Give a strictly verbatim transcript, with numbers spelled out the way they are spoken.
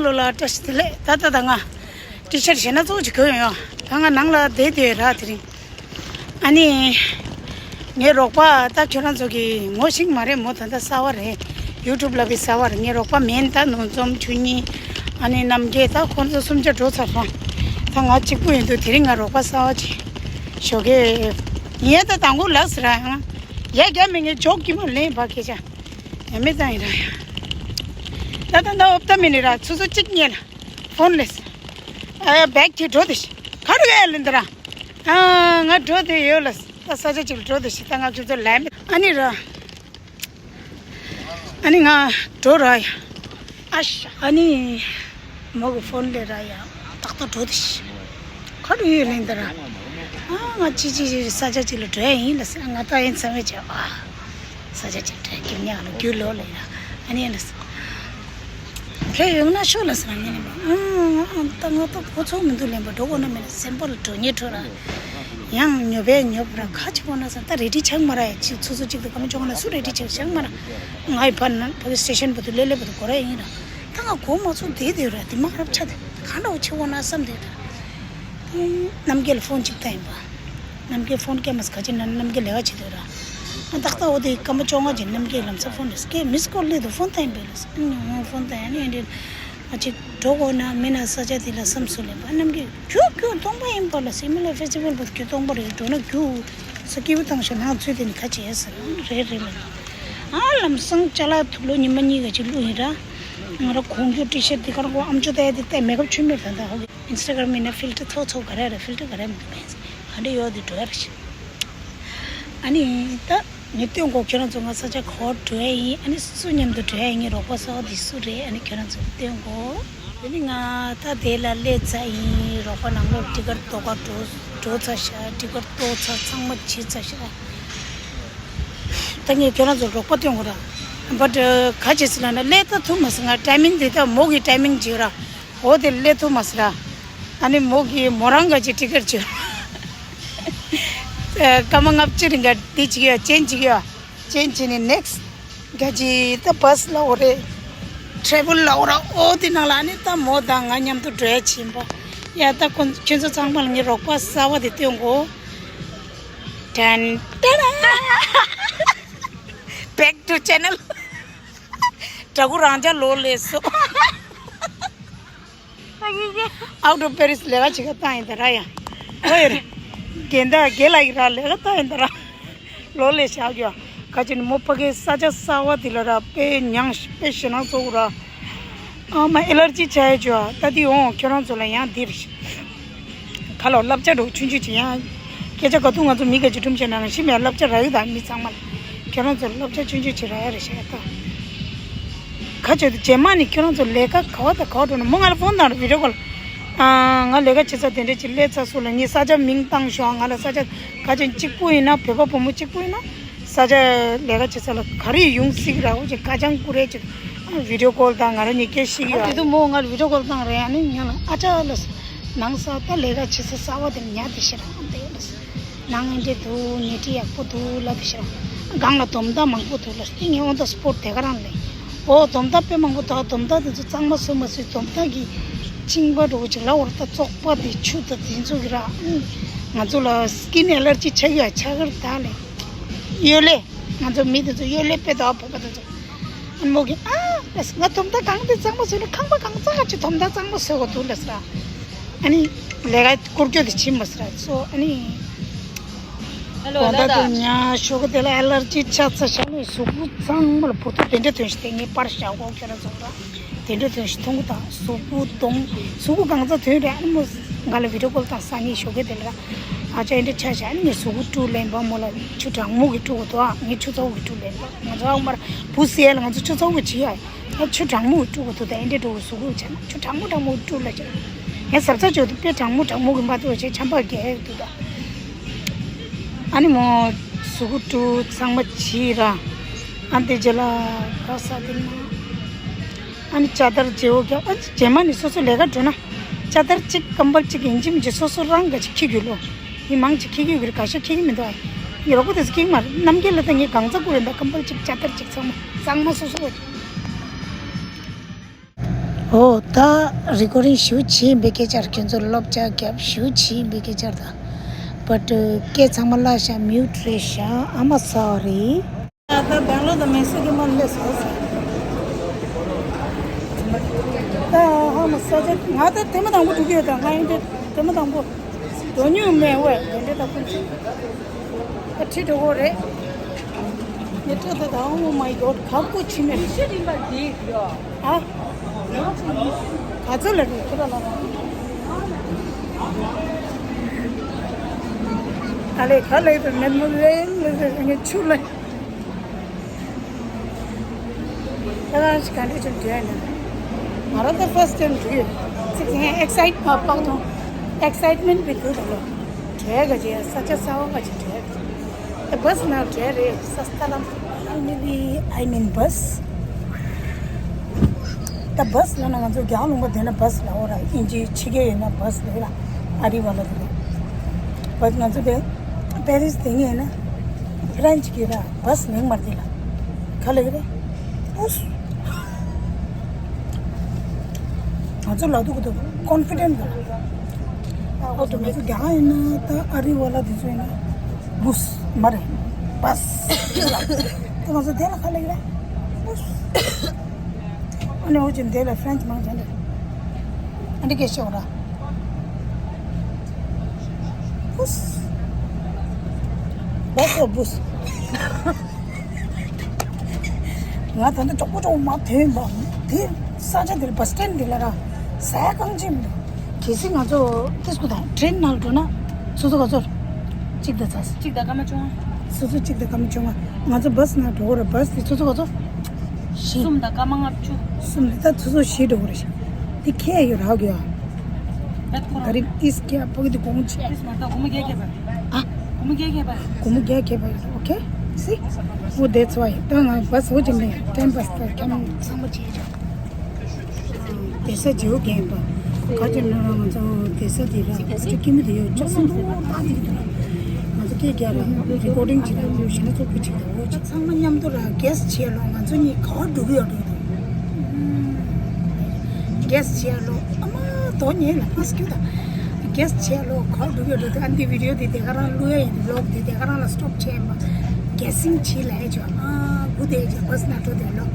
ལོ་ལ་བཀྲ་ཤིས་བདེ་ལེགས། ད་ད་ད་ང་ཊི་ཤར་ཊི་ཞེ་ན་གཙོ་བོ་ཅིག་གོན་ཡོང་། ད་ང་ནང་ལ་བསྡད་བསྡད་ར་དེ་རིང་། ཨ་ནི་ངའི་རོགས་པ་ད་ཁྱོད་རང་ཚོ་གིས་ངོ་ཤེས་མ་རེད་མོ། ད་ད་གསར་བ་རེད། ཡུ་ཊུབ་ལ་བི་གསར་བ་རེད། ངའི་རོགས་པ་མེན་ད་ནོར་འཛོམས་ཆོས་ཉིད། ཨ་ནི་རྣམ་རྒྱལ། ད་ཁོང་ཚོ་གསུམ་ཆ་འགྲོ་ཚར་སོང་། ད་ང་གཅིག་པུ་ཡིན་དུས་དེ་རིང་ང་རོགས་པ་གསར་བ་ཅིག་ཞོགས་ཀས་ཡིན་ཡ། ད་དང་པོ་ལགས་ཟེར་ར་ཡང་ཡ་རྒྱ་མི་ངའི་ཇོག་གི་མ་ལེན་པ་སྐད་ཆ། ཡ་མེད་ཙང་ཡིན་ར་ཡ། ད་ད་ད་འོབ་ད་མི་ནི་ར་ཚུ་ཚུ་གཅིག་ཉལ་ལ་ཕོན་ལས། ཨ་བེག་དེ་འགྲོ་དེ་ཤི་ག་རུ་ཡ་ལིན་ད་ར། ཨ་ང་འགྲོ་དེ་ཡོད་ལ། ད་ས་ཆ་གཅིག་ལ་འགྲོ་དེ་ཤི། ད་ང་ཁྱོད་ཚོ་ལན་མེད། ཨ་ནི་ར། ཨ་ནི་ང་འགྲོ་ར་ཡ། ཨ་ཤ། ཨ་ནི་མོ་གི་ཕོན་ལས་ར་ཡ། ཏག་ཏག་འགྲོ་དེ་ཤི། ཁ་རུ་ཡོད་ལེན་ད་ར། ཨ་ང་ཅི་ཅི་ཅི་ས་ཆ་ཅི་ལ་འགྲོ་ཡ་ཡིན་ལ་ཟེར། ང་ད་ཡིན་ཚ་མེད་ཅེ། ཨ་ས་ཆ་ཅི་འགྲོ་ཡ་གི་ཉག་ལ་རྒྱུ་ལོ་ལ་ཡ། ཨ་ནི་ལ་ཟེར། ཕེ་ཡོང་ན་ཤོག་ལ་ཟེར་ང་ནི་ལ། ཨ་ད་ང་ད་གོ་ཚོགས་མི་འདུག་ལེན་པ་འགྲོ་གོ་ན་མེད་ལ་སེམས་པ་ལ་འགྲོ་ཉེ་འགྲོ་ར། ཡང་ཉོ་བས་ཉོ་བ་ར་ཁ་ཅི་གོ་ན་ཟེར། ད་རེ་ཌི་ཆགས་མ་ར་ཡ། ཅི་ཚོ་ཚོ་ཅིག་ཏུ་ཀ་མ་ཅོང་ན་སུ་རེ་ཌི་ཆགས་ཆགས་མ་ར། ང་ཡི་ཕ་ན་ཕ་གི་སི་ཊེ་ཤན་བུ་དུ་ལེ་ལེ་བུ་དུ་གོ་ར་ཡིན་ར། ད་ང་གོ་མ་ཚུགས་བསྡད་དེ་ར། དེ་མ་རབ་ཆ་དེ་གང་འདྲ་བོ་ཆེ་བོ་ན་བསམ་དེ་ར། རྣམ་རྒྱལ་ལ་ཕོན་གཅིག་བཏང་ཡིན་པ། རྣམ་རྒྱལ་ཕོན་སྐད་མ་སི་ཁ་ཅི་ན་རྣམ་རྒྱལ་ལས་ཀ་བྱེད་དུས་ར། ཨ་ཏག་ཏག་འོ་དེ་སྐར་མ་བཅོ་ལྔ་ཅིག་རྣམ་རྒྱལ་ལམ་སང་ཕོན་རེ་སྐད་མིས་ཀོལ་སླེབས་འདུག་ཕོན་བཏང་ཡིན་པས་ལ་ཨ་ནི་ཧོན་ཕོན་བཏང་ཡ་ནི་ཨེ་འདྲ། ཨ་ཅིག་འགྲོ་དགོས་ན་མི་ན་ས་ཆ་དེ་ལ་བསམ་སུ་ལེན་པ་རྣམ་རྒྱལ་རྒྱུ་རྒྱུ་སྟོང་པ་ཡིན་པ་ལ་སི་མི་ལ་ཕེ་སི་ཊི་ཝལ་པོ་རྒྱུ་སྟོང་པ་རེད། འགྲོ་ན་རྒྱུ་ས་སྐྱིད་པོ་བཏང་ཤོག་ནང་ཚུད་དེ་ནི་ཁ་ཆེ་ཟེར་རེད་རེད་ལ། ཨ་ལམ་སང་ཅ་ལག་དུག་ལོག་ཉི་མ་གཉིས་ཀ་ཅིག་བླུགས་ཡིན་ར། ང་ར་གོང་རྒྱུ་ཊི་ཤར་ཊི་དེ་གར་གོ་ཨམ་ཅོ་ཏའི་དེ་ཏའི་མེ་ཀབ་ཆུ་མེད་ད་ད་ཧོ་གི། ཨིན་སི་ཊ་གྷ་རམ་ཡིན་ན་ཕིལ་ཊར་ཐོག་ཚོགས་ག་རེ་རེད། ཕིལ་ཊར་ག་རེ་མི་འདུག་མེད། ག་འདྲ་ཡོད་དེ་འགྲོ་ཡ་རེད་ཤག་ཨ་ནི་ད་ངས་སྟོན་གོ་ཁྱོད་རང་ཚོ་ང་ས་ཆ་ག་པར་འགྲོ་ཡ་ཡིན། ཨ་ནི་སུ་མཉམ་དུ་འགྲོ་ཡ་ཡིན། ངའི་རོགས་པ་གསར་པ་འདི་སུ་རེད། ཨ་ནི་ཁྱོད་རང་ཚོ་སྟོན་གོ་དེ་ནི་ང་ད་དེ་ལ་སླེབས་ཚར་ཡིན། རོགས་པ་ནང་ལོགས་ཊི་ཀེ་ཊི་གཏོང་ག་འགྲོ་འགྲོ་ཚར་ཤག་ཊི་ཀེ་ཊི་གཏོང་ཚར་ཚང་མ་བྱས་ཚར་ཤག་ད་ངས་ཁྱོད་རང་ཚོ་རོགས་པ་སྟོན་གོ་ར། བཊ་ག་ཅི་ཟེར་ན་ན་སླེབས་ད་ཐུབ་མ་སོང་། ང་ཊའི་མིང་དེ་ད་མོ་གི་ཊའི་མིང་བྱེད་ར། འོ་དེ་སླེབས་ཐུབ་མ་སོང་ར། ཨ་ནི་མོ་གིས་མོ་རང་ག་ཅིག་ཊི་ཀེ་ཊི་བྱོས། སྐར་མ་ལྔ་བཅུ་རིང་ག་འདི་བྱེད་ཀྱི་ཡོད། ཅེན་བྱེད་ཀྱི་ཡོད། ཅེན་བྱས་ནས་ནེག་སི་ག་ཅིག་ད་བྷ་སི་ལ་འོ་རེད། ཊེ་རེ་ཝལ་ལ་འོ་ར། འོ་དེ་ནང་ལ་ཨ་ནི་ད་མོ་དང་ང་མཉམ་དུ་འགྲོ་ཡ་བྱིན་པ། ཡ་ད་ཁོ་ཁྱོད་ཚོ་ཚང་མ་ལ་ངའི་རོགས་པ་གསར་པ་དེ་སྟོན་གོ་ཏན་ཏན། Back to channel. དྲ་གུ་རང་ཅག་ལོ་ལས་སོ། Out of Paris ལས་ཀ་བྱེད་ག་བཏང་ཡིན་ད་ར་ཡ། ཨོ་ཡ་རེ། རྒན་ད་རྒན་ལགས་ཡི་ར་ལས་ཀ་བཏང་ཡིན་ད་ར། ལོ་ལས་བཞག་རྒྱུ་ཨ། ག་ཅི་ནི་མོ་ཕ་གའི་ས་ཆ་གསར་པ་དེ་ལ་ར་དཔེ་མྱང་དཔེ་ཞེད་སྣང་ཚ་པོ་ར། ཨ་མ་ཨེ་ལར་ཇི་ཆགས་ཡ་རྒྱུ་ཨ། ད་དེ་འོང་ཁྱོད་རང་ཚོ་ལ་ཡང་འདིར། ཁ་ལོ་བསླབ་བྱ་འགྲོ་ཆུང་ཆུང་ཅིག་ཡང་། སྐད་ཆ་ག་དུས་ང་ཚོ་མི་ག་ཅིག་ཁྲོམ་བཤད་ན་ང་ཤི་མེད་བསླབ་བྱ་རག་གི་ད་མི་ཚང་མ་ལ། ཁྱེད་རང་ཚོར་བསླབ་བྱ་ཆུང་ཆུང་ཅིག་རག་ཡ་རེད་ཤག་ད། ག་ཅོ་དེ་རྗེས་མ་ནི་ཁྱེད་རང་ཚོ་ལས་ཀ་ག་བ་དང་ག་བ་འགྲོ་ན་མོ་ང་ལ་ཕོན་བཏང་རོགས་བི་ཌི་ཡོ་ཀོལ། ཨ་ང་ལས་ཀ་བྱེད་ས་དེ་འདྲ་ཅིག་སླེབས་ཚར་སོང་ལ་ངས་ས་ཆ་མིང་བཏང་ཤོག་ང་ལ་ས་ཆ་ག་ཅིག་གཅིག་པུ་ཡིན་ན་བོད་པ་བུ་མོ་གཅིག་པུ་ཡིན་ན་ས་ཆ་ལས་ཀ་བྱེད་ས་ལ་ག་རེ་ཡོང་སྲིད་ར་འོ་ཅིག་ཀ་ཅང་ཀུ་རེ་ཅིག་བི་ཌི་ཡོ་ཀོལ་དང་ང་རང་གཉིས་སྐད་བཤད་ཀྱི་ཡོད། དེ་དུས་མོ་ང་ལ་བི་ཌི་ཡོ་ཀོལ་བཏང་རེད། ཨ་ནི་ང་ལ་ཨ་ཅག་ལ་ནང་ས་ད་ལས་ཀ་བྱེད་ས་གསར་པ་དེ་ཉག་དེ་ཤི་རང་དེ་ལ། ནང་ཨེ་འདྲས་འདུག་ཉལ་ཁྲི་ཡག་པོ་འདུག་ལབ་དེ་ཤི་རང་། སྒང་ལ་དོམ་དག་མང་པོ་འདུག་ལབ་དེ་ངས་འོ་ད་སི་པོ་ཊི་དེ་ག་རང་ལས། འོ་དོམ་དག་དཔེ་མང་པོ་འདུག་དོམ་དག་དེ་ཚོ་གཙང་མ་བཟོས་མ་བཟོས་དོམ་དག་གི་གཅིན་པ་འདྲ་བོ་ཅིག་ལབ་འོ་ད་བཙོག་པ་དེ་ཆུ་དང་དེ་ཚོ་གི་ར། ང་ཚོ་ལ་སི་ཀིན་ཨེ་ལར་ཇི་ཆགས་ཡ་ཆགས་གི་རེད་ད་ལས། གཡོ་ལས། ང་ཚོ་མི་དེ་ཚོ་གཡོ་ལས་དཔེ་འདུག་བོད་པ་དེ་ཚོ། ཨ་མོ་གིས་ཨ་ལས་ང་དོམ་དག་གང་དེ་གཙང་མ་བཟོས་ན་ཁང་པ་གང་གཙང་ཅིག་དོམ་དག་གཙང་མ་བཟོ་དགོས་འདུག་ལབ་ས། ཨ་ནི་ལས་ཀ་སྐོར་སྐྱོད་དེ་བྱེད་མ་ཟེར་སོ། ཨ་ནི་ཧེ་ལོ་དགོང་དག་ལ་དེ་དག་ཉ་ཞོགས་ཀ་དེ་ལ་ཨེ་ལར་ཇི་ཆགས་ཚར་ཤག་ནི་གཟུགས་པོ་ཚང་མ་ལ་བུར་ཐུག་དེ་འདྲ་ཐོན་ཤག་དེ་ངས་པར་བཞག་གོ་ཁྱོད་རང་ཚོ་ལ་དེ་འདྲ་ཐོན་ཤག་མཐོང་གི་དང་གཟུགས་པོ་གདོང་གཟུགས་པོ་གང་ཚ་ཐོན་རེད། ཨ་ནི་མོ་ང་ལ་བི་ཌི་ཡོ་ཀོལ་བཏང་ས་ནི་ཞོགས་ཀ་དེ་ལ་ཨ་ཅག་ཨེ་འདྲ་ཆགས་ཤག་ཨ་ནི་ངས་གཟུགས་པོ་བཀྲུ་ལེན་པ་མོ་ལ་ཆུ་གྲང་མོ་གི་བཀྲུ་གོ་དོ། ཨ་ངས་ཆུ་ཚ་པོ་གི་བཀྲུ་ལེན་པ་ང་ཚོ་ཨ་མར་བུ་སི་ཡ་ལ་ང་ཚོ་ཆུ་ཚ་པོ་གི་བྱེད་ཡ། ད་ཆུ་གྲང་མོ་བཀྲུ་དགོས་འདུག་ད་ཨེ་འདྲས་འགྲོ་གཟུགས་པོ་བྱས་ན་ཆུ་གྲང་མོ་གྲང་མོ་བཀྲུ་ལ་བྱས། ངས་གཟབ་གཟབ་བྱས་འདུག་དཔེ་གྲང་མོ་གྲང་མོ་གི་མ་གཏོགས་བྱས་ཆམ་པ་རྒྱག་ཡག་འདུག་ད། ཨ་ནི་མོ་གཟུགས་པོ་བཀྲུ་ཚང་མ་བྱས་ར། ཨ་འདི་རྗེས་ལ་ག་ས་དེ་ན། ཨ་ནི་ཅ་དར་བརྗེ་བོ་རྒྱབ། ཨ་རྗེས་མ་ནི་སོ་སོ་ལས་ཀ་འགྲོ་ན། ཅ་དར་གཅིག་ཀམ་བལ་གཅིག་ཡིན་གཅིག་མིན་གཅིག་སོ་སོ་རང་ག་ཅིག་འཁྱེར་དགོས་ལོ། ཡིན་མང་གཅིག་འཁྱེར་གྱི་ཡོད་ཀྱི་རེད། ག་ཤ་འཁྱེར་གྱི་མི་འདུག་ཨ་ཡིན་རོགས་པ་དེ་ཚོ་འཁྱེར་གྱི་མ་རེད། རྣམ་རྒྱལ་ལ་ད་ངས་གང་ཚ་བསྐུར་རེད། ད་ཀམ་བལ་གཅིག་ཅ་དར་གཅིག་ཚང་མ་གཙང་མ་སོ་སོ་བ། ཨོ་ད་རི་ཀོར་ཌིང་ཞུ་བྱེད་ཡིན་པའི་སྐད་ཆ་རེད། ཁྱོད་ཚོ་སློབ་ཆ་རྒྱབ་ཞུ་བྱེད་ཡིན་པའི་སྐད་ཆ་རེད་ད། བཊ་སྐད་ཚང་མ་བརླག་ཤག་མིའུཊ་རེད་ཤག་ཨ་མ་སོ་རི། ད་སྦེང་ལོར་དང་མེག་སི་ཀོ་མར་སླེབས་སོང་ཟེར། ད་ཧ་མ་ས་ཆ་ང་ད་ཐེངས་མ་དང་པོ་འགྲོ་གི་ཡོད། ད་ང་ཡིན་ད་ཐེངས་མ་དང་པོ་འགྲོ་མྱོང་མེད་བས། དེ་འདྲ་ད་ཁོང་ཚོ་ད་ཁྲིད་འགྲོ་གི་རེད། ངས་སྤྲད་ད་ད། Oh my God, ཁག་པོ་ཆེ་མེད། ཨ། ག་ཚོད་ལ་རེད་ཁྱོད་ར་ལ། ཨ་ལས་ག་ལས་དུ་མེད་མོ་ལེ་ལེ་ལེ་ངས་ཆུ་ལེ། ད་གང་ཞིག་ག་འདྲ་ཅིག་འདྲ་ཡིན་ན། ང་རང་ད་first time འགྲོ་ཡོད། ཚིག་ངས་ཨེག་སའིཊ་མ་པག་དང་ཨེག་སའིཊ་མེན་པི་དུ་དང་ལོ། བྲེལ་ག་ཅིག་ས་ཆ་གསར་པ་ག་ཅིག་བྲེལ། ད་བྷས་ནང་བྲེལ་རེད། སཱ་སྟ་ལམ། Finally, I'm in bus. ད་བྷས་ལབ་ན་ང་ཚོ་རྒྱ་ལུང་པ་དེ་ན་བྷས་ལབ་འོ་ར། ཨིན་ཇི་ཕྱི་རྒྱལ་ཡིན་ན་བྷས་ལབ་ལ། ཨ་རི་བ་ལ་དེ་ལ། བྷས་ང་ཚོ་དེ་པེ་རིས་དེ་ངས་ན་ཕ་རན་ཆི་གི་ར་བྷས་ལེགས་མར་དེ་ལ་ག་ལེགས་རེད། ཨུས། ང་ཚོ་ལ་དུ་གུ་དུ་ཀོན་ཕི་ཌེན་ཊི་ག་ལ། ཨོ་ཏོ་མེ་ཚོ་རྒྱ་ཡིན་ན་ད་ཨ་རི་བ་ལ་དེ་ཚོ་ཡིན་ན་བྷུས་མ་རེད། བྷས། ད་ང་ཚོ་དེ་ལ་ག་ལེགས་རེད། བྷུས། ཨ་ནི་འོ་ཅིག་འདི་ལ་ཕ་རན་ཆི་མང་ཆེ་འདི། ཨ་འདི་སྐད་ཤོག་ར། བྷུས། བྷས་ཨོ་བྷུས། ང་ད་ལྟ་གྲོགས་པོ་གྲོགས་མ་ཐོན་པ། དེ་ས་ཆ་འདི་ལ་བྷས་སི་ཊེན་ཌི་འདི་ལ་ར་ཟས་གང་ཅི་མི་འདུག་གལ་སྲིད་ང་ཚོ་ཏིས་ཀུ་དང་ཊེན་ནང་འགྲོ་ན་སོ་སོ་ག་ཚོད། གཅིག་དང་ཚ། གཅིག་དང་སྐར་མ་བཅོ་ལྔ། སོ་སོ་གཅིག་དང་སྐར་མ་བཅོ་ལྔ། ང་ཚོ་བྷས་ནང་འགྲོ་གི་རེད། བྷས་དེ་སོ་སོ་ག་ཚོད། བཞི། གསུམ་དང་སྐར་མ་ལྔ་བཅུ། གསུམ་དེ་ད་སོ་སོ་བཞི་འགྲོ་གི་རེད་ཤག་དེ་ཁྱད་ཡོད་རག་གི་ཡ། ད་ཁོ་རང་ག་རེ་ཏིས་ཀྱ་པོ་གི་དེ་གོང་ཆེ། ཏིས་མ་ད་སྒོར་མོ་བརྒྱད་བརྒྱད་པ། ཨ། སྒོར་མོ་བརྒྱད་བརྒྱད་པ། སྒོར་མོ་བརྒྱད་བརྒྱད་པ། Okay, see? Oh, that's why. ད་ང་བྷས་འོ་ཅིག་མེད། ཊེམ་པ་སི་ད་ཁྱམས་ཚང་མ་བྱེད་ཆོག་བསྡད་ས་བརྗེ་བོ་རྒན་པ། ག་ཅི་ན་རང་ང་ཚོ་བསྡད་ས་དེ་ར་ཅིག་སྐྱིད་མོ་དེ་ཡོད། ཅག་སེམས་པོ་ཏག་ཏག་འདུག་ང་ཚོ་སྐད་རྒྱག་ལ་རི་ཀོར་ཌིང་བྱེད་ལ་ལུས་ཤེས་ན་ཚོགས་པ་ཅིག་དང་འོ་ཅིག་ཚང་མ་མཉམ་དུ་ར་གེ་སི་བྱས་ལོ། ང་ཚོ་གཉིས་ག་བར་འགྲོ་གི་ཡོད་འགྲོ་འདུག་གེ་སི་བྱས་ལོ། ཨ་མ་དོ་ཉེ་ལ་ཕ་སྐྱུ་དང་། གེ་སི་བྱས་ལོ་ག་བར་འགྲོ་གི་ཡོད་འགྲོ་འདུག་ཨ་འདི་བི་ཌི་ཡོ་འདི་དེ་ག་རང་བླུག་ཡ་ཡིན། བི་ལོག་འདི་དེ་ག་རང་ལ་སི་ཊོབ་བྱས་ཡིན་པ། གེ་སིང་བྱེད་ལ་ཨེ་ཅོ། ཨ་གུ་དེ་ཅོ་བྷས་ན་འགྲོ་དེ་ལོ།